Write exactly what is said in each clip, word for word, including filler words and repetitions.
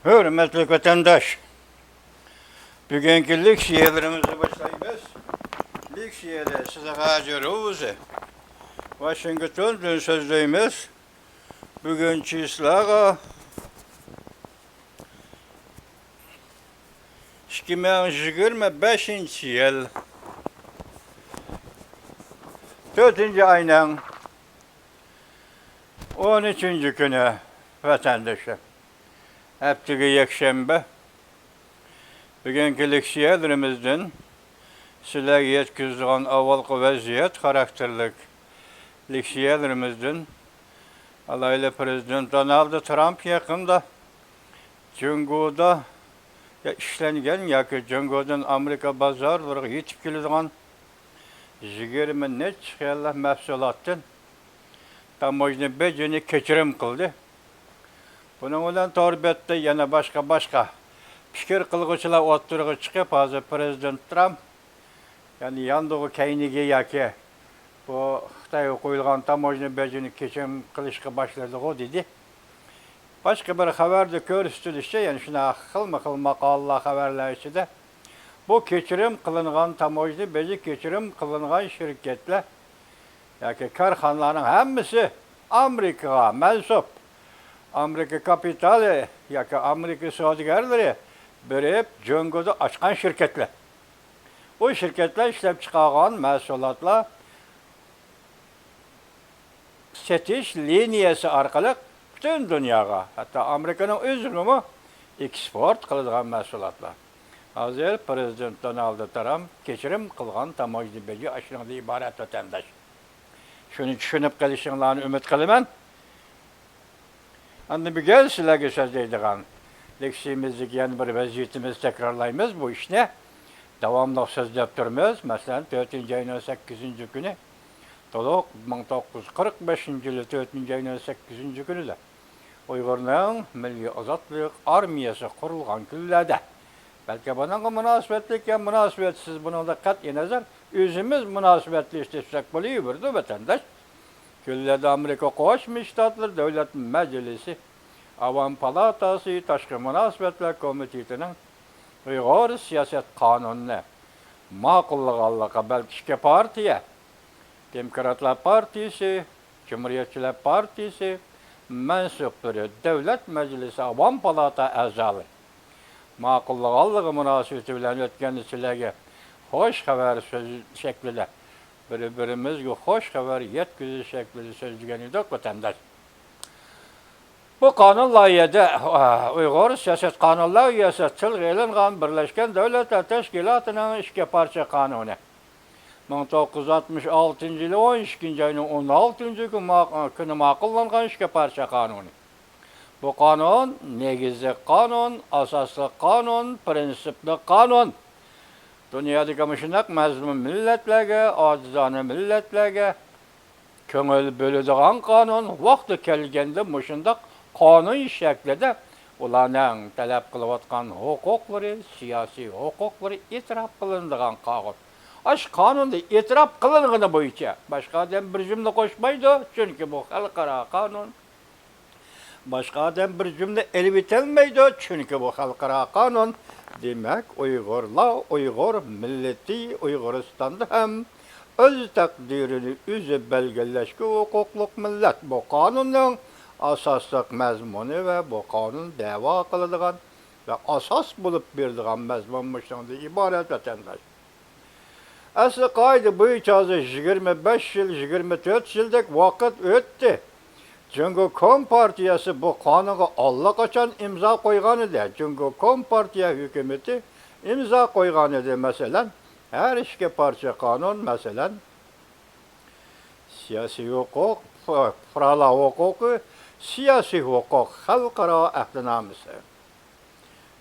ھۆرمەتلىك ۋەتەنداش، بۈگۈنكى لېكسىيەلىرىمىزنى باشلايمىز. لېكسىيەدە سىلەرگە ھازىر روزى ۋاشىنگتوندىن سۆزلەيمىز. بۈگۈن چىسلاغا ئىككى مىڭ يىگىرمە بەشىنچى يىل تۆتىنچى ئاينىڭ ئون ئۈچىنچى كۈنى، ۋەتەندىشىم. ھەپتىگە يەكشەنبە. بۈگۈنكى لېكسىيەلىرىمىزدىن، سىلەرگە يەتكۈزىدىغان ئاۋۋالقى ۋەزىيەت خاراكتېرلىك لېكسىيەلىرىمىزدىن، ئالايلى پىرېزىدېنت دونالد ترامپ يېقىندا جۇڭگودا يا ئىشلەنگەن ياكى جۇڭگودىن ئامېرىكا بازارلىرىغا يېتىپ كېلىدىغان يىگىرمە نەچچە خىل مەھسۇلاتتىن تاموژنا بېجىنى كەچۈرۈم قىلدى. بۇنىڭ بىلەن تور بەتتە يەنە باشقا-باشقا پىكىر قىلغۇچىلار ئوتتۇرىغا چىقىپ، ھازىر پىرېزىدېنت ترامپ، يەنى ياندۇغۇ كەينىگە ياكى بۇ خىتايغا قويۇلغان تاموژنا بېجىنى كەچۈرۈم قىلىشقا باشلىدىغۇ دېدى. باشقا بىر خەۋەردە كۆرسىتىلىشىچە، يەنە شۇنداق خىلمۇ خىل ماقالىلەر، خەۋەرلەر ئىچىدە بۇ كەچۈرۈم قىلىنغان تاموژنا بېجى كەچۈرۈم قىلىنغان شىركەتلەر ياكى كارخانىلارنىڭ ھەممىسى ئامېرىكىغا مەنسۇپ، ئامېرىكا كاپىتالى ياكى ئامېرىكا سودىگەرلىرى بېرىپ جۇڭگودا ئاچقان شىركەتلەر. بۇ شىركەتلەر ئىشلەپچىقارغان مەھسۇلاتلار سېتىش لىنىيەسى ئارقىلىق پۈتۈن دۇنياغا، ھەتتا ئامېرىكىنىڭ ئۆزىگىمۇ ئېكسپورت قىلىدىغان مەھسۇلاتلار. ھازىر پىرېزىدېنت دونالد ترامپ كەچۈرۈم قىلغان تاموژنا بېجى ئاشۇنىڭدىن ئىبارەت، ۋەتەنداش. شۇنى چۈشىنىپ قېلىشىڭلارنى ئۈمىد قىلىمەن. ئەمدى بۈگۈن سىلەرگە سۆزلەيدىغان لېكسىيىمىزدىكى يەنە بىر ۋەزىيىتىمىز، تەكرارلايمىز بۇ ئىشنى. داۋاملىق سۆزلەپ تۇرىمىز. مەسىلەن، تۆتىنچى ئاينىڭ سەككىزىنچى كۈنى، تولۇق مىڭ توققۇز يۈز قىرىق بەشىنچى يىلى تۆتىنچى ئاينىڭ سەككىزىنچى كۈنىدە ئۇيغۇرنىڭ مىللىي ئازادلىق ئارمىيەسى قۇرۇلغان كۈنلەردە، بەلكى بۇنىڭغا مۇناسىۋەتلىك يا مۇناسىۋەتسىز، بۇنىڭدا قەتئىي نەزەر، ئۆزىمىز مۇناسىۋەتلىشتۈرسەك بولۇۋېرىدۇ، ۋەتەنداش. كۈنلەردە ئامېرىكا قوشما شتاتلىرى دۆلەت مەجلىسى، ئاۋام پالاتاسى تاشقى مۇناسىۋەتلەر كومىتېتىنىڭ ئۇيغۇر سىياسەت قانۇنىنى ماقۇللىغانلىقى، بەلكى ئىككى پارتىيە، دېموكراتلار پارتىيىسى، جۇمھۇرىيەتچىلەر پارتىيىسى مەنسۇپلىرى، دۆلەت مەجلىسى ئاۋام پالاتا ئەزالىرى ماقۇللىغانلىقى مۇناسىۋىتى بىلەن ئۆتكەندە سىلەرگە خوش خەۋەر سۆز شەكلىدە، بىر-بىرىمىزگە خوش خەۋەر يەتكۈزۈش شەكلىدە سۆزلىگەن ئىدۇق، ۋەتەنداش. بۇ قانۇن لايىھەدە، ئا، ئۇيغۇر سىياسەت قانۇن لايىھەسى تىلغا ئېلىنغان بىرلەشكەن دۆلەتلەر تەشكىلاتىنىڭ ئىككى پارچە قانۇنى. مىڭ توققۇز يۈز ئاتمىش ئالتىنچى يىلى ئون ئىككىنچى ئاينىڭ ئون ئالتىنچى كۈ-، ما-، كۈنى ماقۇللانغان ئىككى پارچە قانۇنى. بۇ قانۇن نېگىزلىك قانۇن، ئاساسلىق قانۇن، پىرىنسىپلىق قانۇن. دۇنيادىكى مۇشۇنداق مەزلۇم مىللەتلەرگە، ئاجىزانە مىللەتلەرگە كۆڭۈل بۆلىدىغان قانۇن، ۋاقتى كەلگەندە مۇشۇنداق قانۇن شەكلىدە ئۇلارنىڭ تەلەپ قىلىۋاتقان ھوقۇقلىرى، سىياسىي ھوقۇقلىرى ئېتىراپ قىلىنىدىغان قانۇن. ئاشۇ قانۇندا ئېتىراپ قىلىنغىنى بويىچە باشقا ئادەم بىر جۈملە قوشمايدۇ، چۈنكى بۇ خەلقئارا قانۇن. باشقا ئادەم بىر جۈملە ئېلىۋېتەلمەيدۇ، چۈنكى بۇ خەلقئارا قانۇن. دېمەك، ئۇيغۇرلار، ئۇيغۇر مىللىتى ئۇيغۇرىستاندا ھەم ئۆز تەقدىرىنى ئۆزى بەلگىلەشكە ھوقۇقلۇق مىللەت. بۇ قانۇننىڭ ئاساسلىق مەزمۇنى ۋە بۇ قانۇن دەۋا قىلىدىغان ۋە ئاساس بولۇپ بېرىدىغان مەزمۇن مۇشۇنىڭدىن ئىبارەت، ۋەتەنداش. ئەسلى قائىدە بويىچە ھازىر يىگىرمە بەش يىل، يىگىرمە تۆت يىلدەك ۋاقىت ئۆتتى. جۇڭگو كومپارتىيەسى بۇ قانۇنغا ئاللىقاچان ئىمزا قويغانىدى. جۇڭگو كومپارتىيە ھۆكۈمىتى ئىمزا قويغانىدى. مەسىلەن، ھەر ئىككى پارچە قانۇن، مەسىلەن، سىياسىي ھوقۇق، پۇقرالار ھوقۇقى، سىياسىي ھوقۇق خەلقئارا ئەھدىنامىسى،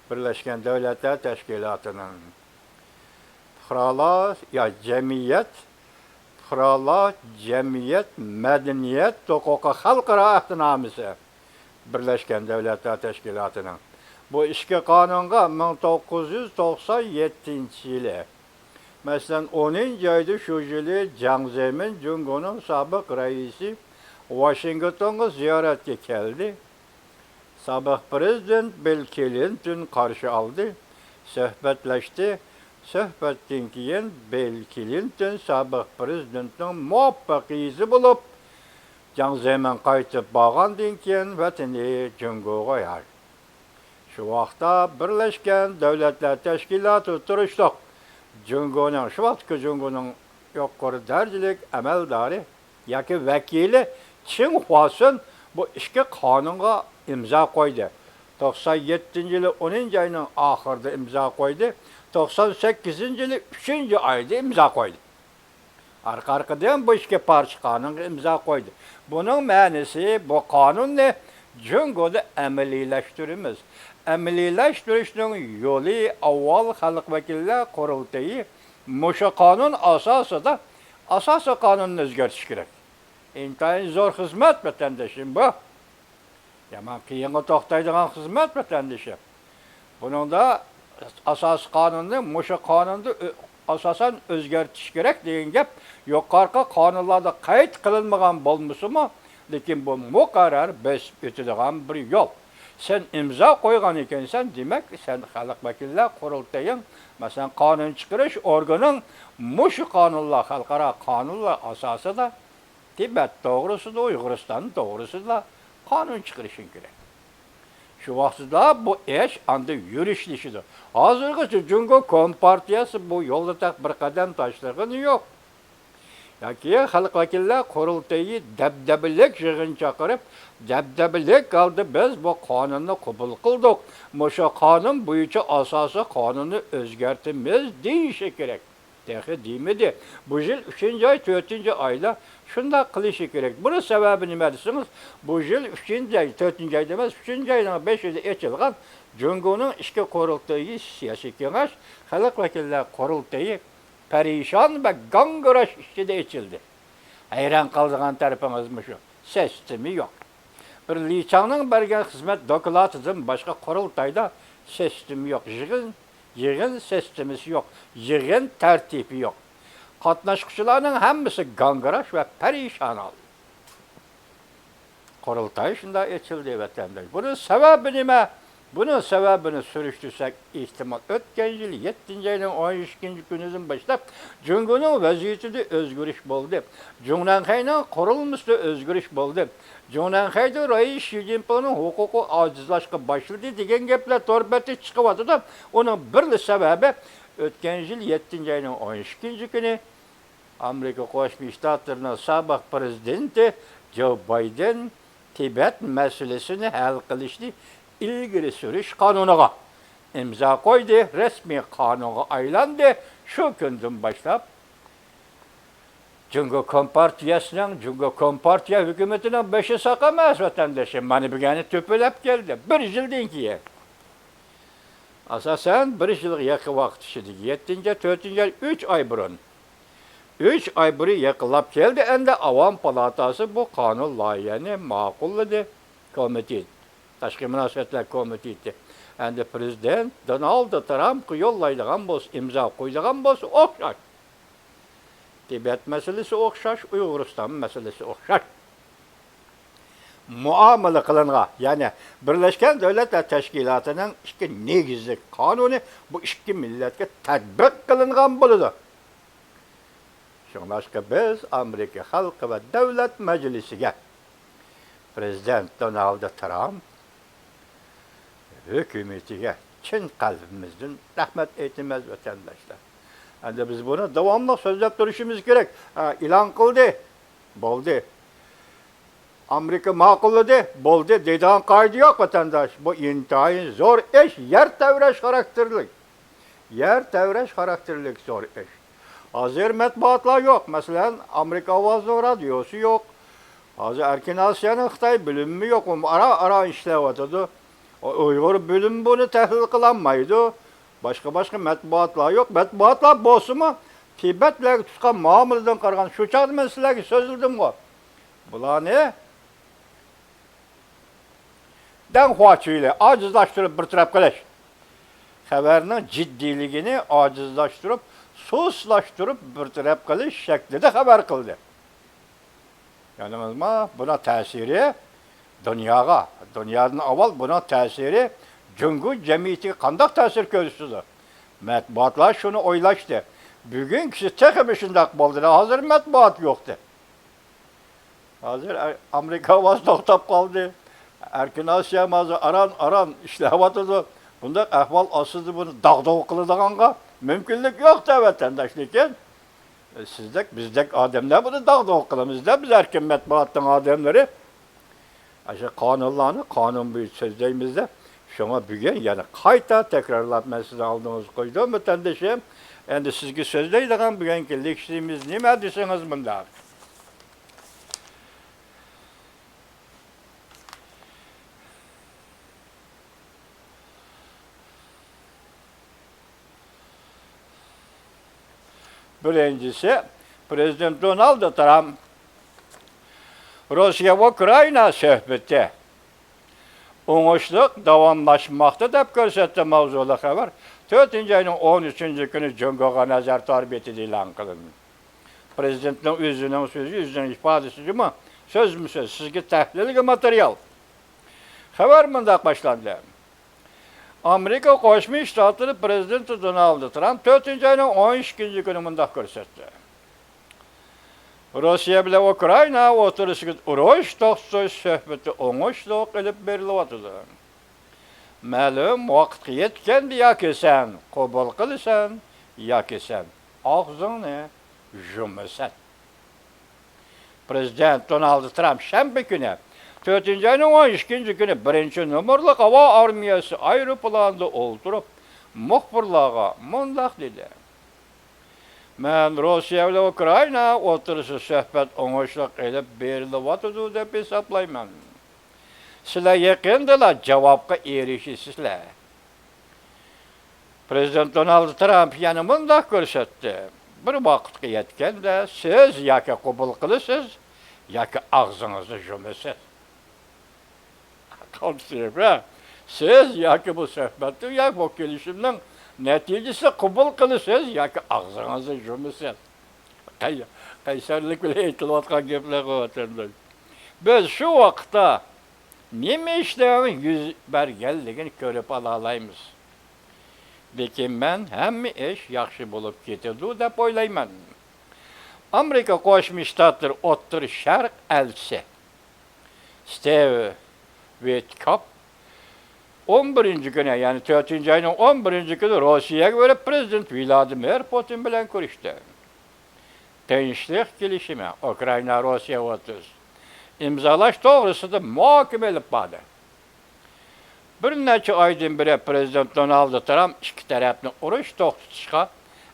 بىرلەشكەن دۆلەتلەر تەشكىلاتىنىڭ پۇقرالار يا جەمئىيەت، پۇقرالار، جەمئىيەت، مەدەنىيەت ھوقۇقى خەلقئارا ئەھدىنامىسى، بىرلەشكەن دۆلەتلەر تەشكىلاتىنىڭ بۇ ئىككى قانۇنغا مىڭ توققۇز يۈز توقسان يەتتىنچى يىلى، مەسىلەن، ئونىنچى ئايدا شۇ يىلى جياڭ زېمىن، جۇڭگونىڭ سابىق رەئىسى، ۋاشىنگتونغا زىيارەتكە كەلدى. سابىق پىرېزىدېنت بىل كلىنتون قارشى ئالدى، سۆھبەتلەشتى. سۆھبەتتىن كېيىن بىل كلىنتون سابىق پىرېزىدېنتنىڭ مۇۋەپپەقىيىتى بولۇپ، جاڭ زېمىن قايتىپ بارغاندىن كېيىن ۋەتىنى جۇڭگوغا يار. شۇ ۋاقىتتا بىرلەشكەن دۆلەتلەر تەشكىلاتى تۇرۇشلۇق جۇڭگونىڭ، شۇ ۋاقىتتىكى جۇڭگونىڭ يۇقىرى دەرىجىلىك ئەمەلدارى ياكى ۋەكىلى چىڭ خۇاسۈن بۇ ئىككى قانۇنغا ئىمزا قويدى. توقسان يەتتىنچى يىلى ئونىنچى ئاينىڭ ئاخىرىدا ئىمزا قويدى. توقسان سەككىزىنچى يىلى ئۈچىنچى ئايدا ئىمزا قويدى. ئارقا-ئارقىدىن بۇ ئىككى پارچە قانۇنغا ئىمزا قويدى. بۇنىڭ مەنىسى، بۇ قانۇننى جۇڭگودا ئەمەلىيلەشتۈرىمىز. ئەمەلىيلەشتۈرۈشنىڭ يولى ئاۋۋال خەلق ۋەكىللەر قۇرۇلتىيى مۇشۇ قانۇن ئاساسىدا ئاساسىي قانۇننى ئۆزگەرتىش كېرەك. ئىنتايىن زور خىزمەت، ۋەتەندىشىم، بۇ. يامان قىيىنغا توختايدىغان خىزمەت، ۋەتەندىشىم. بۇنىڭدا ئاساسىي قانۇننى مۇشۇ قانۇندا ئۆ-، ئاساسەن ئۆزگەرتىش كېرەك دېگەن گەپ يۇقىرىقى قانۇنلاردا قەيت قىلىنمىغان بولمىسىمۇ، لېكىن بۇ مۇقەررەر بېسىپ ئۆتىدىغان بىر يول. سەن ئىمزا قويغان ئىكەنسەن، دېمەك، سەن خەلق ۋەكىللەر قۇرۇلتىيىنىڭ، مەسىلەن، قانۇن چىقىرىش ئورگىنىڭ مۇشۇ قانۇنلار، خەلقئارا قانۇنلار ئاساسىدا تىبەت توغرىسىدا، ئۇيغۇرىستان توغرىسىدا قانۇن چىقىرىشىڭ كېرەك. شۇ ۋاقتىدا بۇ ئىش ئاندىن يۈرۈشلىشىدۇ. ھازىرغىچە جۇڭگو كومپارتىيەسى بۇ يولدا تېخى بىر قەدەم تاشلىغىنى يوق. ياكى خەلق ۋەكىللەر قۇرۇلتىيى دەبدەبىلىك يىغىن چاقىرىپ، دەبدەبىلىك ھالدا بىز بۇ قانۇننى قوبۇل قىلدۇق، مۇشۇ قانۇن بويىچە ئاساسىي قانۇننى ئۆزگەرتىمىز دېيىشى كېرەك. تېخى دېمىدى. بۇ يىل ئۈچىنچى ئاي، تۆتىنچى ئايدا شۇنداق قىلىشى كېرەك. بۇنىڭ سەۋەبى نېمە دېسىڭىز، بۇ يىل ئۈچىنچى ئاي، تۆتىنچى ئاي دېمەس، ئۈچىنچى ئاينىڭ بېشىدا ئېچىلغان جۇڭگونىڭ ئىچكى قۇرۇلتىيى، سىياسىي كېڭەش، خەلق ۋەكىللەر قۇرۇلتىيى پەرىشان ۋە گاڭگىراش ئىچىدە ئېچىلدى. ھەيران قالىدىغان تەرىپىڭىز مۇشۇ. سىستېما يوق. بىر لى چاڭنىڭ بەرگەن خىزمەت دوكلاتىدىن باشقا قۇرۇلتايدا سىستېما يوق. يىغىن، يىغىن سىستېمىسى يوق. يىغىن تەرتىپى يوق. قاتناشقۇچىلارنىڭ ھەممىسى گاڭگىراش ۋە پەرىشان ھالدا. قۇرۇلتاي شۇنداق ئېچىلدى، ۋەتەنداش. بۇنىڭ سەۋەبى نېمە؟ بۇنىڭ سەۋەبىنى سۈرۈشتۈرسەك، ئېھتىمال، ئۆتكەن يىل يەتتىنچى ئاينىڭ ئون ئىككىنچى كۈنىدىن باشلاپ جۇڭگونىڭ ۋەزىيىتىدە ئۆزگىرىش بولدى. جۇڭنەنخەينىڭ قۇرۇلمىسىدا ئۆزگىرىش بولدى. جۇڭنەنخەيدە رەئىس شى جىنپىڭنىڭ ھوقۇقى ئاجىزلاشقا باشلىدى دېگەن گەپلەر تور بەتتە چىقىۋاتىدۇ. ئۇنىڭ بىرلا سەۋەبى، ئۆتكەن يىل يەتتىنچى ئاينىڭ ئون ئىككىنچى كۈنى ئامېرىكا قوشما شتاتلىرىنىڭ سابىق پىرېزىدېنتى جو بايدېن تىبەت مەسىلىسىنى ھەل قىلىشنى ئىلگىرى سۈرۈش قانۇنىغا ئىمزا قويدى، رەسمىي قانۇنغا ئايلاندى. شۇ كۈندىن باشلاپ جۇڭگو كومپارتىيەسىنىڭ، جۇڭگو كومپارتىيە ھۆكۈمىتىنىڭ بېشى ساق ئەمەس، ۋەتەندىشىم. مانا بۈگۈنى تۆپىلەپ كەلدى. بىر يىلدىن كېيىن. ئاساسەن، بىر يىلغا يېقىن ۋاقىت ئىچىدە، يەتتىنچى، تۆتىنچى ئاي، ئۈچ ئاي بۇرۇن. ئۈچ ئاي بۇرۇن يېقىنلاپ كەلدى. ئەمدى ئاۋام پالاتاسى بۇ قانۇن لايىھەنى ماقۇللىدى. كومىتېت، تاشقى مۇناسىۋەتلەر كومىتېتى. ئەمدى پىرېزىدېنت دونالد ترامپقا يوللايدىغان بولسا، ئىمزا قويىدىغان بولسا ئوخشاش. تىبەت مەسىلىسى ئوخشاش، ئۇيغۇرىستان مەسىلىسى ئوخشاش. مۇئامىلە قىلىنغان، يەنى بىرلەشكەن دۆلەتلەر تەشكىلاتىنىڭ ئىككى نېگىزلىك قانۇنى بۇ ئىككى مىللەتكە تەتبىق قىلىنغان بولىدۇ. شۇڭلاشقا بىز ئامېرىكا خەلقى ۋە دۆلەت مەجلىسىگە، پىرېزىدېنت دونالد ترامپ ھۆكۈمىتىگە چىن قەلبىمىزدىن رەھمەت ئېيتىمىز، ۋەتەنداشلار. ئەمدى بىز بۇنى داۋاملىق سۆزلەپ تۇرۇشىمىز كېرەك. ھە، ئېلان قىلدى، بولدى. ئامېرىكا ماقۇللىدى، بولدى دەيدىغان قائىدە يوق، ۋەتەنداش. بۇ ئىنتايىن زور ئىش، يەر تەۋرەش خاراكتېرلىك. يەر تەۋرەش خاراكتېرلىك زور ئىش. ھازىر مەتبۇئاتلار يوق. مەسىلەن، ئامېرىكا ئاۋازىنىڭ رادىيوسى يوق. ھازىر ئەركىن ئاسىيانىڭ خىتاي بۆلۈمىمۇ يوق. ئارا-ئارا ئىشلەۋاتىدۇ. ئۇيغۇر بۆلۈمى بۇنى تەھلىل قىلالمايدۇ. باشقا-باشقا مەتبۇئاتلار يوق. مەتبۇئاتلار بولسىمۇ، تىبەتلەرگە تۇتقان مۇئامىلىدىن قارىغاندا، شۇ چاغدا مەن سىلەرگە سۆزلىدىمغۇ. بۇلارنى دەڭخۇا چۈيلى ئاجىزلاشتۇرۇپ بىر تەرەپ قىلىش. خەۋەرنىڭ جىددىيلىكىنى ئاجىزلاشتۇرۇپ، سۇسلاشتۇرۇپ بىر تەرەپ قىلىش شەكلىدە خەۋەر قىلدى. يانىڭىزما، بۇنىڭ تەسىرى دۇنياغا، دۇنيادىن ئاۋۋال بۇنىڭ تەسىرى جۇڭگو جەمئىيىتىگە قانداق تەسىر كۆرسىتىدۇ؟ مەتبۇئاتلار شۇنى ئويلاشتى. بۈگۈنكىسى تېخىمۇ شۇنداق بولدى. ھازىر مەتبۇئات يوقتى. ھازىر ئە-، ئامېرىكا ئاۋازى توختاپ قالدى. ئەركىن ئاسىيا ھازىر ئاران، ئاران ئىشلەۋاتىدۇ. بۇنداق ئەھۋال ئاستىدا بۇنى داغدۇغا قىلىدىغانغا مۇمكىنلىك يوق دە، ۋەتەنداش. لېكىن، ئە، سىزدەك، بىزدەك ئادەملەر بۇنى داغدۇغا قىلىمىز دە، بىز ئەركىن مەتبۇئاتنىڭ ئادەملىرى. ئاشۇ قانۇنلارنى قانۇن بويىچە سۆزلەيمىز دە. شۇڭا بۈگۈن يەنە قايتا تەكرارلاپ مەن سىزنىڭ ئالدىڭىزغا قويدۇم، ۋەتەندىشىم. ئەمدى سىزگە سۆزلەيدىغان بۈگۈنكى لېكسىيىمىز نېمە دېسىڭىز مۇنداق. بىرىنچىسى، پرېزىدېنت دونالد ترامپ روسىيە ئۇكرائىنا سۆھبىتى ئوڭۇشلۇق داۋاملاشماقتا دەپ كۆرسەتتى ماۋزۇلۇق خەۋەر تۆتىنچى ئاينىڭ ئون ئۈچىنچى كۈنى جۇڭگوغا نەزەر تور بېتىدە ئېلان قىلىندى. پرېزىدېنتنىڭ ئۆزىنىڭ سۆزى، ئۆزىنىڭ ئىپادىسى جۇمۇ، سۆزمۇ سۆز، سىزگە تەھلىلگە ماتېرىيال. خەۋەر مۇنداق باشلاندى. ئامېرىكا قوشما شتاتلىرى پرېزىدېنتى دونالد ترامپ تۆتىنچى ئاينىڭ ئون ئىككىنچى كۈنى مۇنداق كۆرسەتتى. روسىيە بىلەن ئۇكرائىنا ئوتتۇرىسىدىكى ئۇرۇش توختىتىش سۆھبىتى ئوڭۇشلۇق ئېلىپ بېرىلىۋاتىدۇ. مەلۇم ۋاقىتقا يەتكەندە ياكى سەن قوبۇل قىلىسەن، ياكى سەن ئاغزىڭنى يۇمىسەن. پرېزىدېنت دونالد ترامپ شەنبە كۈنى، تۆتىنچى ئاينىڭ ئون ئىككىنچى كۈنى بىرىنچى نومۇرلۇق ھاۋا ئارمىيەسى ئايروپىلانىدا ئولتۇرۇپ، مۇخبىرلارغا مۇنداق دېدى: «مەن روسىيە بىلەن ئۇكرائىنا ئوتتۇرىسىدا سۆھبەت ئوڭۇشلۇق ئېلىپ بېرىلىۋاتىدۇ دەپ ھېسابلايمەن. سىلەر يېقىندىلا جاۋابقا ئېرىشىسىلەر.» پرېزىدېنت دونالد ترامپ يەنە مۇنداق كۆرسەتتى: «بىر ۋاقىتقا يەتكەندە سىز ياكى قوبۇل قىلىسىز، ياكى ئاغزىڭىزنى يۇمىسىز.» قالتىسى يوق، ھە؟ سىز ياكى بۇ سۆھبەتنىڭ، ياكى بۇ كېلىشىمنىڭ نەتىجىسىنى قوبۇل قىلىسىز ياكى ئاغزىڭىزنى يۇمىسىز. قەي-، قەيسەرلىك بىلەن ئېيتىلىۋاتقان گەپلەرغۇ، ۋەتەنداش. بىز شۇ ۋاقىتتا نېمە ئىشلارنىڭ يۈز بەرگەنلىكىنى كۆرۈپ ئالالايمىز. لېكىن مەن ھەممە ئىش ياخشى بولۇپ كېتىدۇ دەپ ئويلايمەن. ئامېرىكا قوشما شتاتلىرى ئوتتۇرا شەرق ئەلچىسى ستېۋ ۋىتكوف ئون بىرىنچى كۈنى، يەنى تۆتىنچى ئاينىڭ ئون بىرىنچى كۈنى روسىيەگە بېرىپ، پرېزىدېنت ۋلادىمىر پۇتىن بىلەن كۆرۈشتى. تىنچلىق كېلىشىمى، ئۇكرائىنا روسىيە ئوتتۇرىسىدا ئىمزالاش توغرىسىدا مۇھاكىمە ئېلىپ باردى. بىر نەچچە ئايدىن بېرى پرېزىدېنت دونالد ترامپ ئىككى تەرەپنى ئۇرۇش توختىتىشقا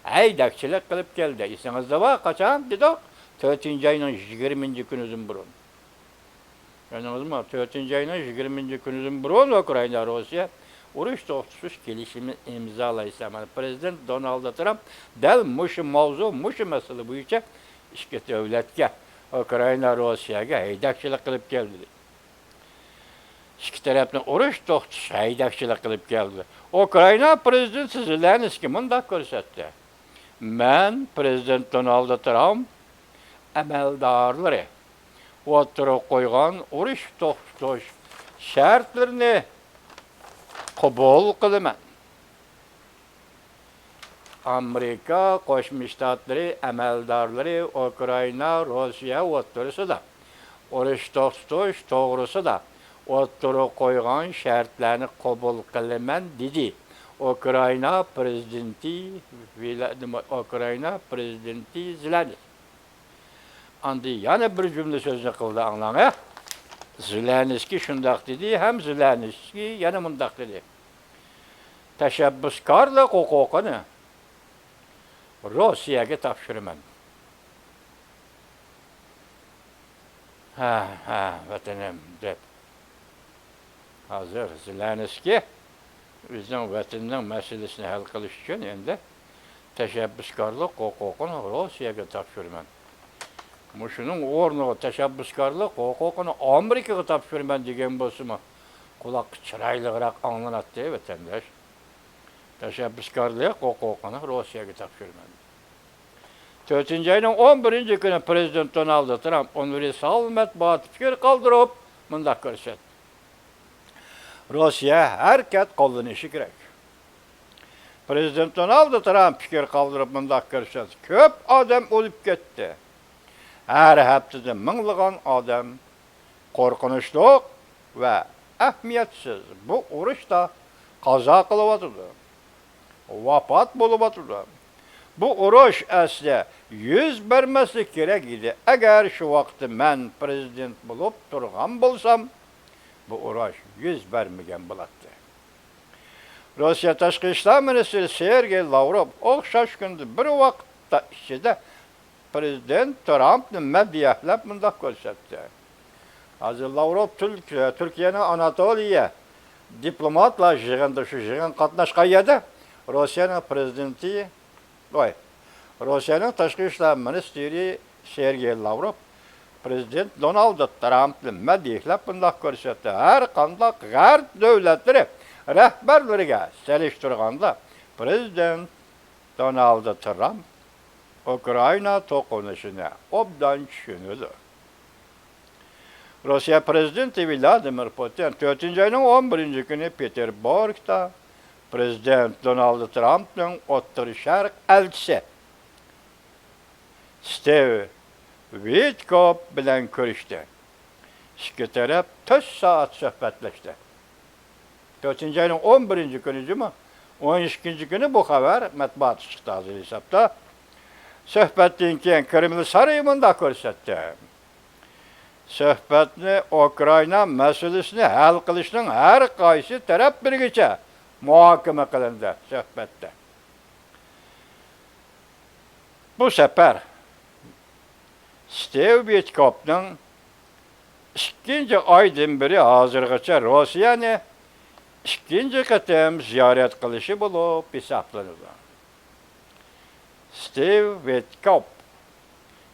ھەيدەكچىلىك قىلىپ كەلدى. ئېسىڭىزدە بار، قاچان دېدۇق؟ تۆتىنچى ئاينىڭ يىگىرمىنچى كۈنىدىن بۇرۇن. كۆردىڭىزمۇ؟ تۆتىنچى ئاينىڭ يىگىرمىنچى كۈنىدىن بۇرۇن ئۇكرائىنا روسىيە ئۇرۇش توختىتىش كېلىشىمى ئىمزالايسىلەر. مانا، پرېزىدېنت دونالد ترامپ دەل مۇشۇ ماۋزۇ، مۇشۇ مەسىلە بويىچە ئىككى دۆلەتكە، ئۇكرائىنا روسىيەگە ھەيدەكچىلىك قىلىپ كەلدى. ئىككى تەرەپنى ئۇرۇش توختىتىشقا ھەيدەكچىلىك قىلىپ كەلدى. ئۇكرائىنا پرېزىدېنتى زېلېنسكىي مۇنداق كۆرسەتتى: «مەن پرېزىدېنت دونالد ترامپ ئەمەلدارلىرى ئوتتۇرىغا قويغان ئۇرۇش توختىتىش شەرتلىرىنى قوبۇل قىلىمەن.» ئامېرىكا قوشما شتاتلىرى ئەمەلدارلىرى ئۇكرائىنا، روسىيە ئوتتۇرىسىدا ئۇرۇش توختىتىش توغرىسىدا ئوتتۇرىغا قويغان شەرتلەرنى قوبۇل قىلىمەن، دېدى ئۇكرائىنا پرېزىدېنتى ۋلا-، ئۇكرائىنا پرېزىدېنتى زېلېنسكىي. ئاندىن يەنە بىر جۈملە سۆزنى قىلدى، ئاڭلاڭ، ھە؟ زېلېنسكىي شۇنداق دېدى ھەم زېلېنسكىي يەنە مۇنداق دېدى: «تەشەببۇسكارلىق ھوقۇقىنى روسىيەگە تاپشۇرىمەن.» ھە، ھە، ۋەتىنىم، دەپ. ھازىر زېلېنسكىي ئۆزىنىڭ ۋەتىنىنىڭ مەسىلىسىنى ھەل قىلىش ئۈچۈن ئەمدى تەشەببۇسكارلىق ھوقۇقىنى روسىيەگە تاپشۇرىمەن. مۇشۇنىڭ ئورنىغا تەشەببۇسكارلىق ھوقۇقىنى ئامېرىكىغا تاپشۇرىمەن دېگەن بولسىمۇ، قۇلاققا چىرايلىقراق ئاڭلىناتتى، ۋەتەنداش. تەشەببۇسكارلىق ھوقۇقىنى روسىيەگە تاپشۇرىمەن. تۆتىنچى ئاينىڭ ئون بىرىنچى كۈنى پرېزىدېنت دونالد ترامپ ئۇنىۋېرسال مەتبۇئاتتا پىكىر قالدۇرۇپ، مۇنداق كۆرسەتتى: روسىيە ھەرىكەت قوللىنىشى كېرەك. پىرېزىدېنت دونالد ترامپ پىكىر قالدۇرۇپ مۇنداق كۆرسەتتى: كۆپ ئادەم ئۆلۈپ كەتتى. ھەر ھەپتىدە مىڭلىغان ئادەم قورقۇنچلۇق ۋە ئەھمىيەتسىز بۇ ئۇرۇشتا قازا قىلىۋاتىدۇ، ۋاپات بولۇۋاتىدۇ. بۇ ئۇرۇش ئەسلى يۈز بەرمەسلىكى كېرەك ئىدى. ئەگەر شۇ ۋاقىتتا مەن پىرېزىدېنت بولۇپ تۇرغان بولسام، بۇ ئۇرۇش يۈز بەرمىگەن بولاتتى. روسىيە تاشقى ئىشلار مىنىستىرى سېرگېي لاۋروف ئوخشاش كۈندە بىر ۋاقىتتا ئىچىدە پىرېزىدېنت ترامپنى مەدھىيەلەپ مۇنداق كۆرسەتتى. ھازىر لاۋروف تۈرك-، تۈركىيەنىڭ ئاناتولىيە دىپلوماتلار يىغىنىدا، شۇ يىغىنغا قاتناشقان يەردە روسىيەنىڭ پىرېزىدېنتى، ۋاي، روسىيەنىڭ تاشقى ئىشلار مىنىستىرى سېرگېي لاۋروف پىرېزىدېنت دونالد ترامپنى مەدھىيەلەپ مۇنداق كۆرسەتتى: ھەر قانداق غەرب دۆلەتلىرى رەھبەرلىرىگە سېلىشتۇرغاندا، پىرېزىدېنت دونالد ترامپ ئۇكرائىنا توقۇنۇشىنى ئوبدان چۈشىنىدۇ. روسىيە پىرېزىدېنتى ۋلادىمىر پۇتىن تۆتىنچى ئاينىڭ ئون بىرىنچى كۈنى پېتېربۇرگدا پىرېزىدېنت دونالد ترامپنىڭ ئوتتۇرا شەرق ئەلچىسى ستېۋ ۋىتكوف بىلەن كۆرۈشتى. ئىككى تەرەپ تۆت سائەت سۆھبەتلەشتى. تۆتىنچى ئاينىڭ ئون بىرىنچى كۈنى جۇمۇ، ئون ئىككىنچى كۈنى بۇ خەۋەر مەتبۇئاتتا چىقتى ھازىر ھېسابتا. سۆھبەتتىن كېيىن كرېمل سارىيى مۇنداق كۆرسەتتى: سۆھبەتنى ئۇكرائىنا مەسىلىسىنى ھەل قىلىشنىڭ ھەر قايسى تەرەپ بىرگىچە مۇھاكىمە قىلىندى. سۆھبەتتە بۇ سەپەر ستېۋ ۋىتكوفنىڭ ئىككىنچى ئايدىن بېرى ھازىرغىچە روسىيەنى ئىككىنچى قېتىم زىيارەت قىلىشى بولۇپ ھېسابلىنىدۇ. ستېۋ ۋىتكوف،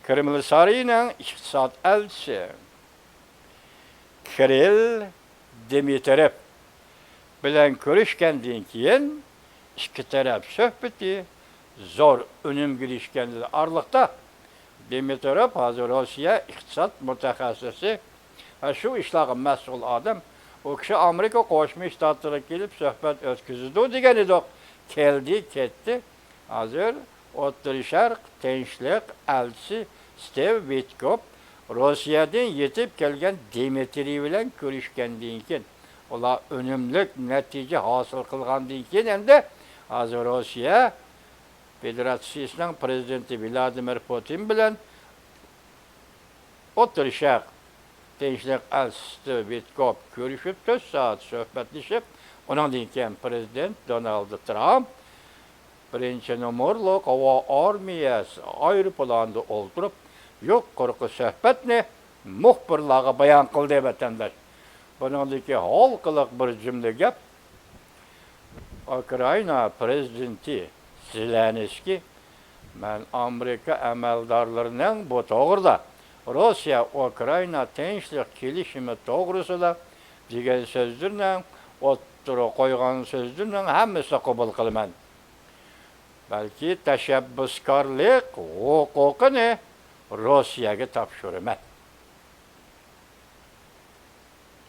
كرېمل سارىيىنىڭ ئىقتىساد ئەلچىسى كىرىل دىمىترېف بىلەن كۆرۈشكەندىن كېيىن، ئىككى تەرەپ سۆھبىتى زور ئۈنۈمگە ئېرىشكەن ئارىلىقتا، دىمىترېف ھازىر روسىيە ئىقتىساد مۇتەخەسسىسى ۋە شۇ ئىشلارغا مەسئۇل ئادەم. ئۇ كىشى ئامېرىكا قوشما شتاتلىرىغا كېلىپ سۆھبەت ئۆتكۈزىدۇ دېگەن ئىدۇق. كەلدى، كەتتى. ھازىر ئوتتۇرا شەرق تىنچلىق ئەلچىسى ستېۋ ۋىتكوف روسىيەدىن يېتىپ كەلگەن دىمىترىي بىلەن كۆرۈشكەندىن كېيىن، ئۇلار ئۈنۈملۈك نەتىجە ھاسىل قىلغاندىن كېيىن، ئەمدى ھازىر روسىيە فېدېراتسىيىسىنىڭ پىرېزىدېنتى ۋلادىمىر پۇتىن بىلەن ئوتتۇرا شەرق تىنچلىق ئەلچىسى ۋىتكوف كۆرۈشۈپ، تۆت سائەت سۆھبەتلىشىپ، ئۇنىڭدىن كېيىن پىرېزىدېنت دونالد ترامپ بىرىنچى نومۇرلۇق ھاۋا ئارمىيەسى ئايروپىلانىدا ئولتۇرۇپ، يۇقىرىقى سۆھبەتنى مۇخبىرلارغا بايان قىلدى، ۋەتەنداش. بۇنىڭدىكى ھالقىلىق بىر جۈملە گەپ، ئۇكرائىنا پىرېزىدېنتى زېلېنسكىي، مەن ئامېرىكا ئەمەلدارلىرىنىڭ بۇ توغرىدا، روسىيە ئۇكرائىنا تىنچلىق كېلىشىمى توغرىسىدا دېگەن سۆزلىرىنىڭ، ئوتتۇرىغا قويغان سۆزلىرىنىڭ ھەممىسىنى قوبۇل قىلىمەن. بەلكى تەشەببۇسكارلىق ھوقۇقىنى روسىيەگە تاپشۇرىمەن،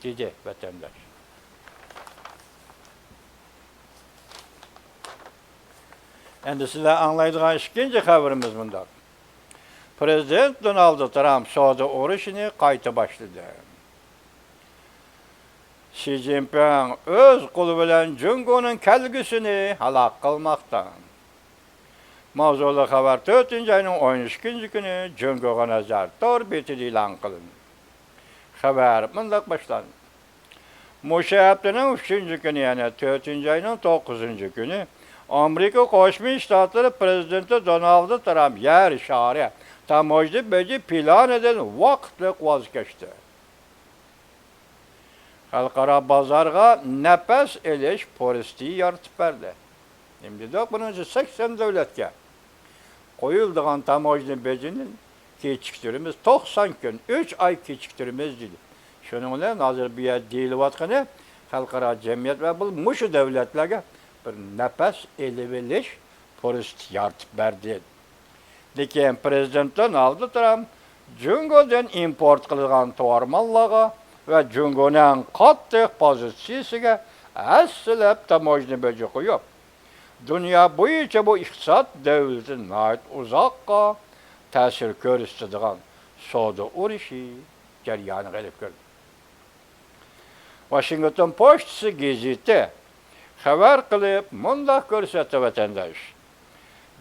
دېدى ۋەتەنداش. ئەمدى سىلەر ئاڭلايدىغان ئىككىنچى خەۋىرىمىز مۇنداق. پىرېزىدېنت دونالد ترامپ سودا ئۇرۇشىنى قايتا باشلىدى. شى جىنپىڭ ئۆز قولى بىلەن جۇڭگونىڭ كەلگۈسىنى ھالاك قىلماقتا. ماۋزۇلۇق خەۋەر تۆتىنچى ئاينىڭ ئون ئىككىنچى كۈنى جۇڭگوغا نەزەر تور بېتىدە ئېلان قىلىندى. خەۋەر مۇنداق باشلاندى. مۇشۇ ھەپتىنىڭ ئۈچىنچى كۈنى، يەنى تۆتىنچى ئاينىڭ توققۇزىنچى كۈنى ئامېرىكا قوشما شتاتلىرى پىرېزىدېنتى دونالد ترامپ يەر شارى تاموژنا بېجى پىلانىدىن ۋاقىتلىق ۋاز كەچتى. خەلقئارا بازارغا نەپەس ئېلىش پۇرسىتى يارىتىپ بەردى. نېمە دېدۇق؟ بۇنىڭ ئۈچۈن سەكسەن دۆلەتكە قويۇلىدىغان تاموژنا بېجىنى كېچىكتۈرىمىز، توقسان كۈن، ئۈچ ئاي كېچىكتۈرىمىز دېدى. شۇنىڭ بىلەن ھازىر بۇ يەردە دېيىلىۋاتقىنى، خەلقئارا جەمئىيەت ۋە بۇ مۇشۇ دۆلەتلەرگە بىر نەپەس ئېلىۋېلىش پۇرسىتى يارىتىپ بەردى. لېكىن پىرېزىدېنت دونالد ترامپ جۇڭگودىن ئىمپورت قىلىدىغان تورماللارغا ۋە جۇڭگونىڭ قاتتىق پوزىتسىيىسىگە ھەسسىلەپ تاموژنا بېجى قويۇپ، دۇنيا بويىچە بۇ ئىقتىساد دۆلىتىنى ناھايىتى ئۇزاققا تەسىر كۆرسىتىدىغان سودا ئۇرۇشى جەريانىغا ئېلىپ كىردى. ۋاشىنگتون پوچتىسى گېزىتى خەۋەر قىلىپ مۇنداق كۆرسەتتى، ۋەتەنداش.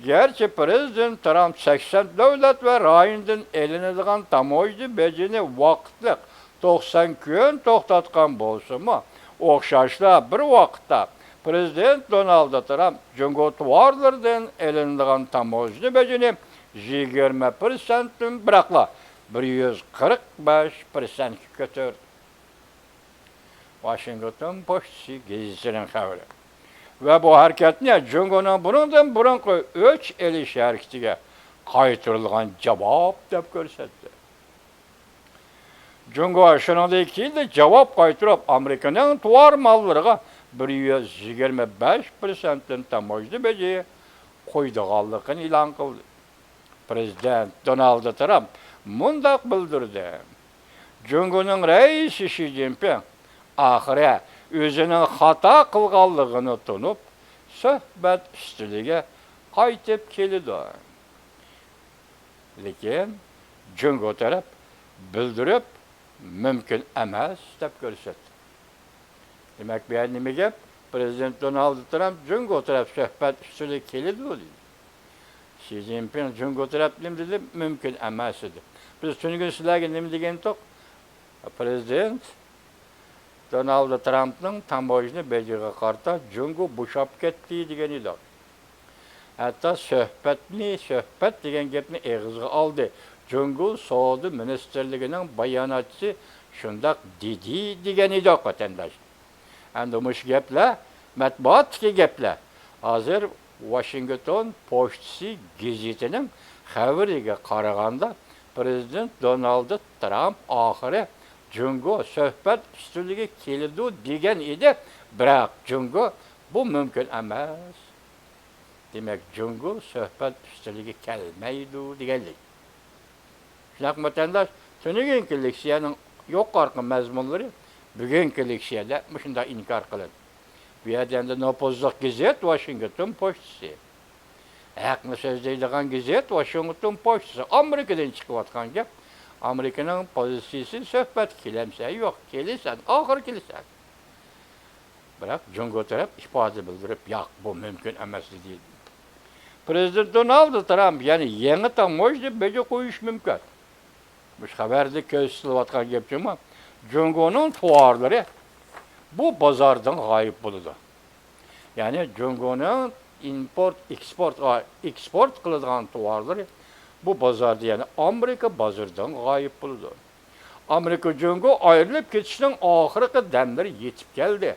گەرچە پىرېزىدېنت ترامپ سەكسەن دۆلەت ۋە رايوندىن ئېلىنىدىغان تاموژنا بېجىنى ۋاقىتلىق توقسان كۈن توختاتقان بولسىمۇ، ئوخشاشلا بىر ۋاقىتتا پىرېزىدېنت دونالد ترامپ جۇڭگو تاۋارلىرىدىن ئېلىنىدىغان تاموژنا بېجىنى يىگىرمە پىرسەنتتىن بىراقلا بىر يۈز قىرىق بەش پىرسەنتكە كۆتۈردى. ۋاشىنگتون پوچتىسى گېزىتىنىڭ خەۋىرى. ۋە بۇ ھەرىكەتنى جۇڭگونىڭ بۇنىڭدىن بۇرۇنقى ئۆچ ئېلىش ھەرىكىتىگە قايتۇرۇلغان جاۋاب دەپ كۆرسەتتى. جۇڭگو شۇنىڭدىن كېيىنلا جاۋاب قايتۇرۇپ، ئامېرىكىنىڭ تاۋار ماللىرىغا بىر يۈز يىگىرمە بەش پىرسەنتتىن تاموژنا بېجى قويىدىغانلىقىنى ئېلان قىلدى. پىرېزىدېنت دونالد ترامپ مۇنداق بىلدۈردى: جۇڭگونىڭ رەئىسى شى جىنپىڭ ئاخىرى ئۆزىنىڭ خاتا قىلغانلىقىنى تونۇپ، سۆھبەت ئۈستىلىگە قايتىپ كېلىدۇ. لېكىن جۇڭگو تەرەپ بىلدۈرۈپ مۇمكىن ئەمەس دەپ كۆرسەتتى. دېمەك، بۇ يەردە نېمە گەپ؟ پىرېزىدېنت دونالد ترامپ جۇڭگو تەرەپ سۆھبەت ئۈستىلىگە كېلىدۇ دېدى. شى جىنپىڭ جۇڭگو تەرەپ نېمە دېدى؟ مۇمكىن ئەمەس دېدى. بىز تۈنۈگۈن سىلەرگە نېمە دېگەنتۇق؟ پىرېزىدېنت دونالد ترامپنىڭ تاموژنا بېجىغا قارىتا جۇڭگو بوشاپ كەتتى دېگەن ئىدۇق. ھەتتا سۆھبەتنى، سۆھبەت دېگەن گەپنى ئېغىزغا ئالدى. جۇڭگو سودا مىنىستىرلىكىنىڭ باياناتچىسى شۇنداق دېدى دېگەن ئىدۇق، ۋەتەنداش. ئەمدى مۇشۇ گەپلەر مەتبۇئاتتىكى گەپلەر. ھازىر ۋاشىنگتون پوچتىسى گېزىتىنىڭ خەۋىرىگە قارىغاندا، پىرېزىدېنت دونالد ترامپ ئاخىرى جۇڭگو سۆھبەت ئۈستىلىگە كېلىدۇ دېگەن ئىدى، بىراق جۇڭگو بۇ مۇمكىن ئەمەس. دېمەك، جۇڭگو سۆھبەت ئۈستىلىگە كەلمەيدۇ دېگەنلىك. شۇنداقمۇ، ۋەتەنداش؟ تۈنۈگۈنكى لېكسىيەنىڭ يۇقىرىقى مەزمۇنلىرى بۈگۈنكى لېكسىيەدە مۇشۇنداق ئىنكار قىلىندى. بۇ يەردە ئەمدى نوپۇزلۇق گېزىت ۋاشىنگتون پوچتىسى، ھەقنى سۆزلەيدىغان گېزىت ۋاشىنگتون پوچتىسى، ئامېرىكىدىن چىقىۋاتقان گەپ. ئامېرىكىنىڭ پوزىتسىيىسى سۆھبەتكە كېلەمسەن؟ يوق، كېلىسەن، ئاخىرى كېلىسەن. بىراق جۇڭگو تەرەپ ئىپادە بىلدۈرۈپ، ياق، بۇ مۇمكىن ئەمەس دېدى. پىرېزىدېنت دونالد ترامپ يەنە يېڭى تاموژنا بېجى قويۇش مۇمكىن. مۇشۇ خەۋەردە كۆرسىتىلىۋاتقان گەپ جۇمۇ، جۇڭگونىڭ تاۋارلىرى بۇ بازاردىن غايىب بولىدۇ. يەنى جۇڭگونىڭ ئىمپورت، ئېكسپورت، ئېكسپورت قىلىدىغان تاۋارلىرى بۇ بازاردا، يەنى ئامېرىكا بازىرىدىن غايىب بولىدۇ. ئامېرىكا جۇڭگو ئايرىلىپ كېتىشنىڭ ئاخىرقى دەملىرى يېتىپ كەلدى.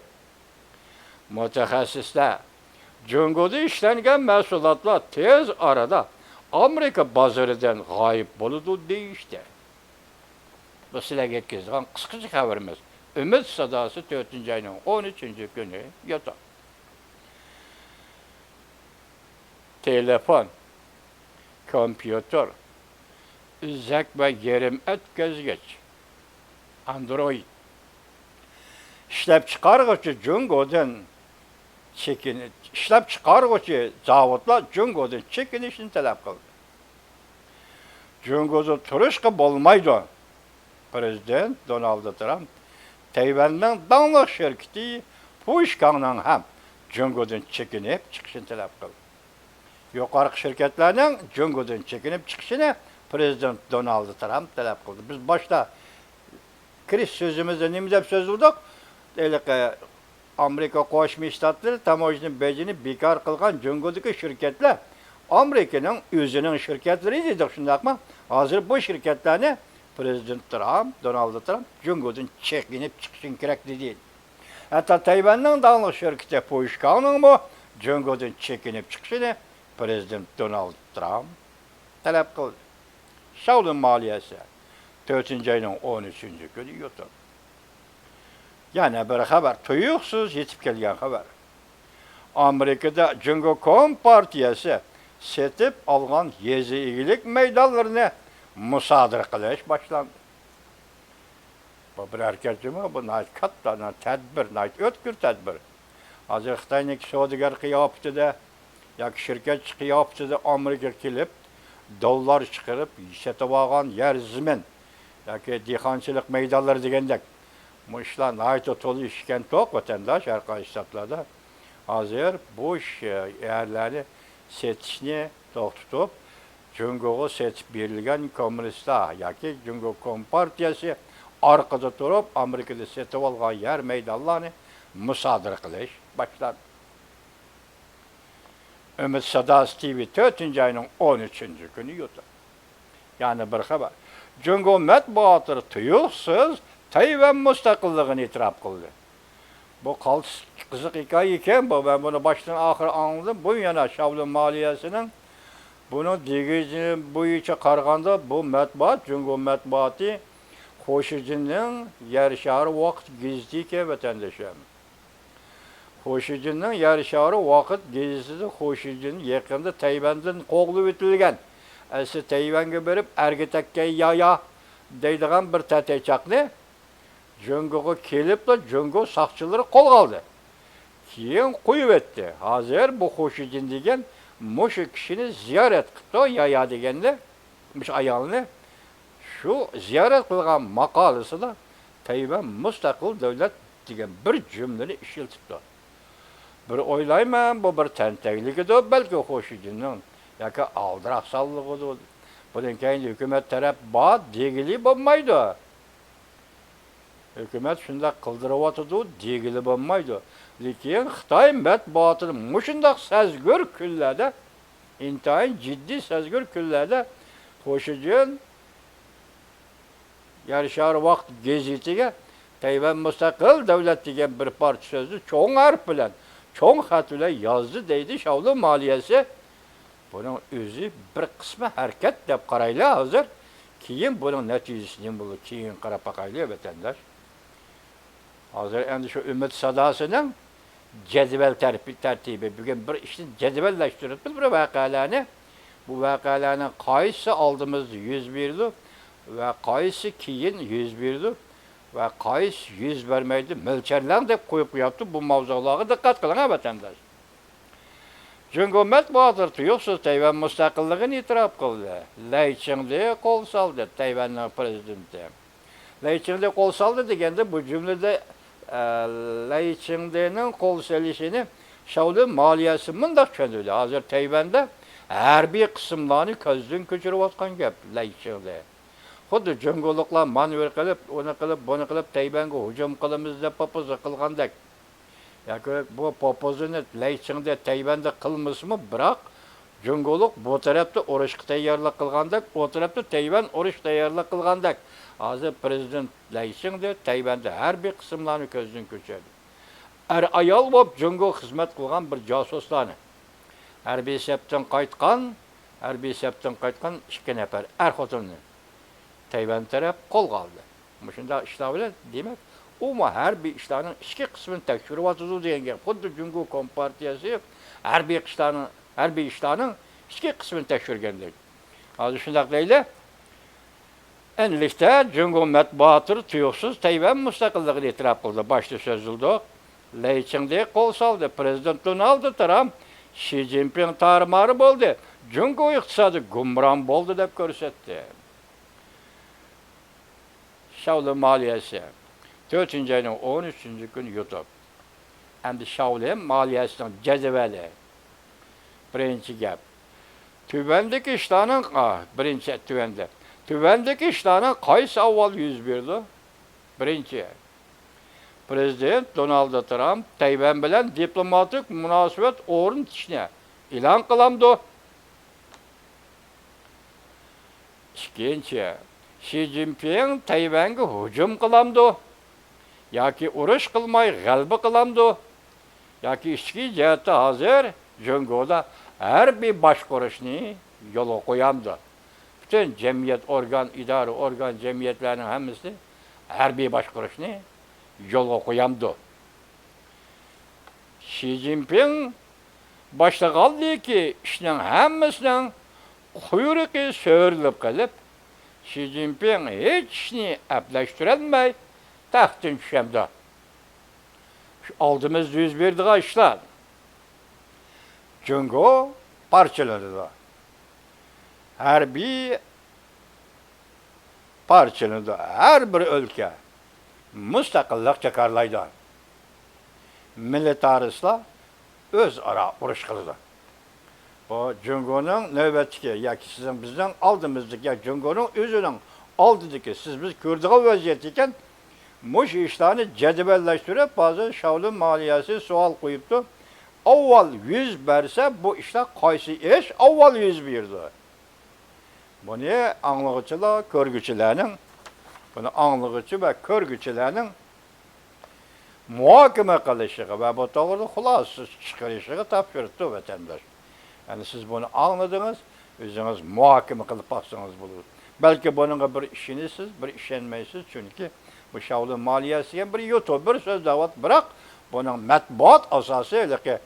مۇتەخەسسىسلەر، جۇڭگودا ئىشلەنگەن مەھسۇلاتلار تېز ئارىدا ئامېرىكا بازىرىدىن غايىب بولىدۇ دېيىشتى. بۇ سىلەرگە يەتكۈزىدىغان قىسقىچە خەۋىرىمىز. ئۈمىد ساداسى، تۆتىنچى ئاينىڭ ئون ئۈچىنچى كۈنى يوتۇن. تېلېفون، كومپيۇتېر، ئۈزەك ۋە يېرىم ئەتكەزگۈچ، ئاندرويد. ئىشلەپچىقارغۇچى جۇڭگودىن چېكىن-، ئىشلەپچىقارغۇچى زاۋۇتلار جۇڭگودىن چېكىنىشنى تەلەپ قىلدى. جۇڭگودا تۇرۇشقا بولمايدۇ. پىرېزىدېنت دونالد ترامپ تەيۋەننىڭ داڭلىق شىركىتى فۇشكاڭنىڭ ھەم جۇڭگودىن چېكىنىپ چىقىشىنى تەلەپ قىلدى. يۇقىرىقى شىركەتلەرنىڭ جۇڭگودىن چېكىنىپ چىقىشىنى پىرېزىدېنت دونالد ترامپ تەلەپ قىلدى. بىز باشتا كىرىش سۆزىمىزدە نېمە دەپ سۆزلىدۇق؟ ھېلىقى ئامېرىكا قوشما شتاتلىرى تاموژنا بېجىنى بىكار قىلغان جۇڭگودىكى شىركەتلەر ئامېرىكىنىڭ ئۆزىنىڭ شىركەتلىرى دېدۇق، شۇنداقمۇ؟ ھازىر بۇ شىركەتلەرنى پىرېزىدېنت ترامپ، دونالد ترامپ جۇڭگودىن چېكىنىپ چىقىشىڭ كېرەك دېدى. ھەتتا تەيۋەننىڭ داڭلىق شىركىتى فۇشكاڭنىڭمۇ جۇڭگودىن چېكىنىپ چىقىشىنى پىرېزىدېنت دونالد ترامپ تەلەپ قىلدى. شاۋلىن مالىيەسى، تۆتىنچى ئاينىڭ ئون ئۈچىنچى كۈنى يوتۇن. يەنە بىر خەۋەر، تۇيۇقسىز يېتىپ كەلگەن خەۋەر. ئامېرىكىدا جۇڭگو كومپارتىيەسى سېتىپ ئالغان يېزا ئىگىلىك مەيدانلىرىنى مۇسادىرە قىلىش باشلاندى. بۇ بىر ھەرىكەت جۇمۇ، بۇ ناھايىتى كاتتا تەدبىر، ناھايىتى ئۆتكۈر تەدبىر. ھازىر خىتاينىڭكى سودىگەر قىياپىتىدە ياكى شىركەتچى قىياپىتىدە ئامېرىكىغا كېلىپ، دوللار چىقىرىپ سېتىۋالغان يەر زېمىن ياكى دېھقانچىلىق مەيدانلىرى دېگەندەك، بۇ ئىشلار ناھايىتى تولا ئىشكەنتۇق ۋەتەنداش، ھەر قايسى شتاتلاردا. ھازىر بۇ ش-، يەرلەرنى سېتىشنى توختىتىپ، جۇڭگوغا سېتىپ بېرىلگەن كوممۇنىستلار ياكى جۇڭگو كومپارتىيەسى ئارقىدا تۇرۇپ، ئامېرىكىدا سېتىۋالغان يەر مەيدانلارنى مۇسادىرە قىلىش باشلاندى. ئۈمىد ساداسى تىۋى تۆتىنچى ئاينىڭ ئون ئۈچىنچى كۈنى يۇتۇپ. يەنە بىر خەۋەر. جۇڭگو مەتبۇئاتى تۇيۇقسىز تەيۋەن مۇستەقىللىقىنى ئېتىراپ قىلدى. بۇ قالتىس قىزىق ھېكايە ئىكەن بۇ. مەن بۇنى باشتىن ئاخىر ئاڭلىدىم. بۇ يەنە شاۋلىن مالىيەسىنىڭ بۇنىڭ دېگىنى بويىچە قارىغاندا، بۇ مەتبۇئات، جۇڭگو مەتبۇئاتى خۇشىجىننىڭ يەر شارى ۋاقىت گېزىتى ئىكەن، ۋەتەندىشىم. خۇشىجىننىڭ يەر شارى ۋاقىت گېزىتىدە خۇشىجىن يېقىندا تەيۋەندىن قوغلىۋېتىلگەن، ئەسلى تەيۋەنگە بېرىپ ئەرگە تەگكەن يايا دەيدىغان بىر تەتەيچاقنى جۇڭگوغا كېلىپلا جۇڭگو ساقچىلىرى قولغا ئالدى. كېيىن قويۇۋەتتى. ھازىر بۇ خۇشىجىن دېگەن مۇشۇ كىشىنى زىيارەت قىپتۇ، يايا دېگەننى، مۇشۇ ئايالنى. شۇ زىيارەت قىلغان ماقالىسىدا تەيۋەن مۇستەقىل دۆلەت دېگەن بىر جۈملىنى ئىشلىتىپتۇ. بىر ئويلايمەن، بۇ بىر تەنتەكلىكىدۇر، بەلكى خۇشىجىننىڭ ياكى ئالدىراقسانلىقىدۇر. بۇنىڭ كەينىدە ھۆكۈمەت تەرەپ بار دېگىلى بولمايدۇ. ھۆكۈمەت شۇنداق قىلدۇرۇۋاتىدۇ دېگىلى بولمايدۇ. لېكىن خىتاي مەتبۇئاتىدا مۇشۇنداق سەزگۈر كۈنلەردە، ئىنتايىن جىددىي سەزگۈر كۈنلەردە خۇشىجىن يەر شارى ۋاقىت گېزىتىگە تەيۋەن مۇستەقىل دۆلەت دېگەن بىر پارچە سۆزنى چوڭ ھەرپ بىلەن، چوڭ خەت بىلەن يازدى دەيدۇ شاۋلۇن مالىيەسى. بۇنىڭ ئۆزى بىر قىسمى ھەرىكەت دەپ قارايلى ھازىر. كېيىن بۇنىڭ نەتىجىسى نېمە بولىدۇ؟ كېيىن قاراپ باقايلى، ۋەتەنداش. ھازىر ئەمدى شۇ ئۈمىد ساداسىنىڭ جەدۋەل تەرتىپى، تەرتىپى. بۈگۈن بىر ئىشنى جەدۋەللەشتۈرۈپتۇ، بىر ۋەقەلەرنى. بۇ ۋەقەلەرنىڭ قايسىسى ئالدىمىزدا يۈز بېرىدۇ ۋە قايسىسى كېيىن يۈز بېرىدۇ ۋە قايسىسى يۈز بەرمەيدۇ، مۆلچەرلەڭ دەپ قويۇپ قوياپتۇ. بۇ ماۋزۇلارغا دىققەت قىلىڭ، ھە، ۋەتەنداش. جۇڭگو مەتبۇئاتى تۇيۇقسىز تەيۋەن مۇستەقىللىقىنى ئېتىراپ قىلدى. لەي چىڭدې قول سالدى، تەيۋەننىڭ پىرېزىدېنتى. لەي چىڭدې قول سالدى دېگەندە، بۇ جۈملىدە، ئە، لەي چىڭدېنىڭ قول سېلىشىنى شاۋلىن مالىيەسى مۇنداق چۈشەندۈردى: ھازىر تەيۋەندە ھەربىي قىسىملارنى كۆزدىن كەچۈرۈۋاتقان گەپ، لەي چىڭدې. خۇددى جۇڭگولۇقلار مانېۋىر قىلىپ، ئۇنى قىلىپ، بۇنى قىلىپ، تەيۋەنگە ھۇجۇم قىلىمىز دەپ پوپوزا قىلغاندەك. ياكى بۇ پوپوزىنى لەي چىڭدې تەيۋەندە قىلمىسىمۇ، بىراق جۇڭگولۇق بۇ تەرەپتە ئۇرۇشقا تەييارلىق قىلغاندەك، ئۇ تەرەپتە تەيۋەن ئۇرۇشقا تەييارلىق قىلغاندەك. ھازىر پىرېزىدېنت لەي چىڭدې تەيۋەندە ھەربىي قىسىملارنى كۆزدىن كەچۈردى. ئەر-ئايال بولۇپ جۇڭگوغا خىزمەت قىلغان بىر جاسۇسلارنى، ھەربىي سەپتىن قايتقان، ھەربىي سەپتىن قايتقان ئىككى نەپەر ئەر-خوتۇننى تەيۋەن تەرەپ قولغا ئالدى. مۇشۇنداق ئىشلار بىلەن، دېمەك، ئۇمۇ ھەربىي ئىشلارنىڭ ئىچكى قىسمىنى تەكشۈرۈۋاتىدۇ دېگەن گەپ. خۇددى جۇڭگو كومپارتىيەسى ھەربىي ئىشلارنىڭ، ھەربىي ئىشلارنىڭ ئىچكى قىسمىنى تەكشۈرگەندەك. ھازىر شۇنداق دەيلى. ئەنلىكتە جۇڭگو مەتبۇئاتى تۇيۇقسىز تەيۋەن مۇستەقىللىقىنى ئېتىراپ قىلدى. باشتا سۆزلىدۇق. لەي چىڭدې قول سالدى. پىرېزىدېنت دونالد ترامپ شى جىنپىڭ تارمار بولدى، جۇڭگو ئىقتىسادى گۇمران بولدى دەپ كۆرسەتتى. شاۋلىن مالىيەسى، تۆتىنچى ئاينىڭ ئون ئۈچىنچى كۈنى يۇتۇپ. ئەمدى شاۋلىن مالىيەسىنىڭ جەدۋەلى. بىرىنچى گەپ. تۆۋەندىكى ئىشلارنىڭ، ئا، بىرىنچى، تۆۋەندە. تۆۋەندىكى ئىشلارنىڭ قايسى ئاۋۋال يۈز بېرىدۇ؟ بىرىنچى، پىرېزىدېنت دونالد ترامپ تەيۋەن بىلەن دىپلوماتىك مۇناسىۋەت ئورنىتىشنى ئېلان قىلامدۇ؟ ئىككىنچى، شى جىنپىڭ تەيۋەنگە ھۇجۇم قىلامدۇ؟ ياكى ئۇرۇش قىلماي غەلىبە قىلامدۇ؟ ياكى ئىچكى جەھەتتە ھازىر جۇڭگودا ھەربىي باشقۇرۇشنى يولغا قويامدۇ؟ پۈتۈن جەمئىيەت، ئورگان، ئىدارە، ئورگان، جەمئىيەتلەرنىڭ ھەممىسى ھەربىي باشقۇرۇشنى يولغا قويامدۇ؟ شى جىنپىڭ باشلىغانلىكى ئىشنىڭ ھەممىسىنىڭ قۇيرۇقى سۆرىلىپ قېلىپ، شى جىنپىڭ ھېچ ئىشنى ئەپلەشتۈرەلمەي، تەختتىن چۈشەمدۇ؟ شۇ ئالدىمىزدا يۈز بېرىدىغان ئىشلار. جۇڭگو پارچىلىنىدۇ. ھەربىي پارچىلىنىدۇ. ھەر بىر ئۆلكە مۇستەقىللىق جاكارلايدۇ. مىلىتارىستلار ئۆزئارا ئۇرۇش قىلىدۇ. بۇ جۇڭگونىڭ نۆۋەتتىكى ياكى سىزنىڭ، بىزنىڭ ئالدىمىزدىكى، ياكى جۇڭگونىڭ ئۆزىنىڭ ئالدىدىكى، سىز بىز كۆرىدىغان ۋەزىيەت ئىكەن. مۇشۇ ئىشلارنى جەدۋەللەشتۈرۈپ، ھازىر شاۋلىن مالىيەسى سوئال قويۇپتۇ. ئاۋۋال يۈز بەرسە، بۇ ئىشلار قايسى ئىش ئاۋۋال يۈز بېرىدۇ؟ بۇنى ئاڭلىغۇچىلار، كۆرگۈچىلەرنىڭ، بۇنى ئاڭلىغۇچى ۋە كۆرگۈچىلەرنىڭ مۇھاكىمە قىلىشىغا ۋە بۇ توغرىدا خۇلاسە چىقىرىشىغا تاپشۇرۇپتۇ ۋەتەنداش. يەنى سىز بۇنى ئاڭلىدىڭىز، ئۆزىڭىز مۇھاكىمە قىلىپ باقسىڭىز بولىدۇ. بەلكى بۇنىڭغا بىر ئىشىنىسىز، بىر ئىشەنمەيسىز، چۈنكى بۇ شاۋلىن مالىيەسى دېگەن بىر يۇتۇبېر سۆزلەۋاتىدۇ، بىراق بۇنىڭ مەتبۇئات ئاساسى ھېلىقى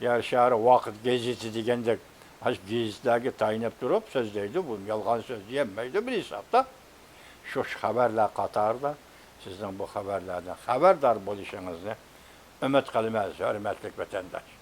يەر شارى ۋاقىت گېزىتى دېگەندەك، ئاشۇ گېزىتلەرگە تايىنىپ تۇرۇپ سۆزلەيدۇ. بۇ يالغان سۆز دېيەلمەيدۇ بىر ھېسابتا. شۇ خەۋەرلەر قاتارىدا سىزنىڭ بۇ خەۋەرلەردىن خەۋەردار بولۇشىڭىزنى ئۈمىد قىلىمەن، ھۆرمەتلىك ۋەتەنداش.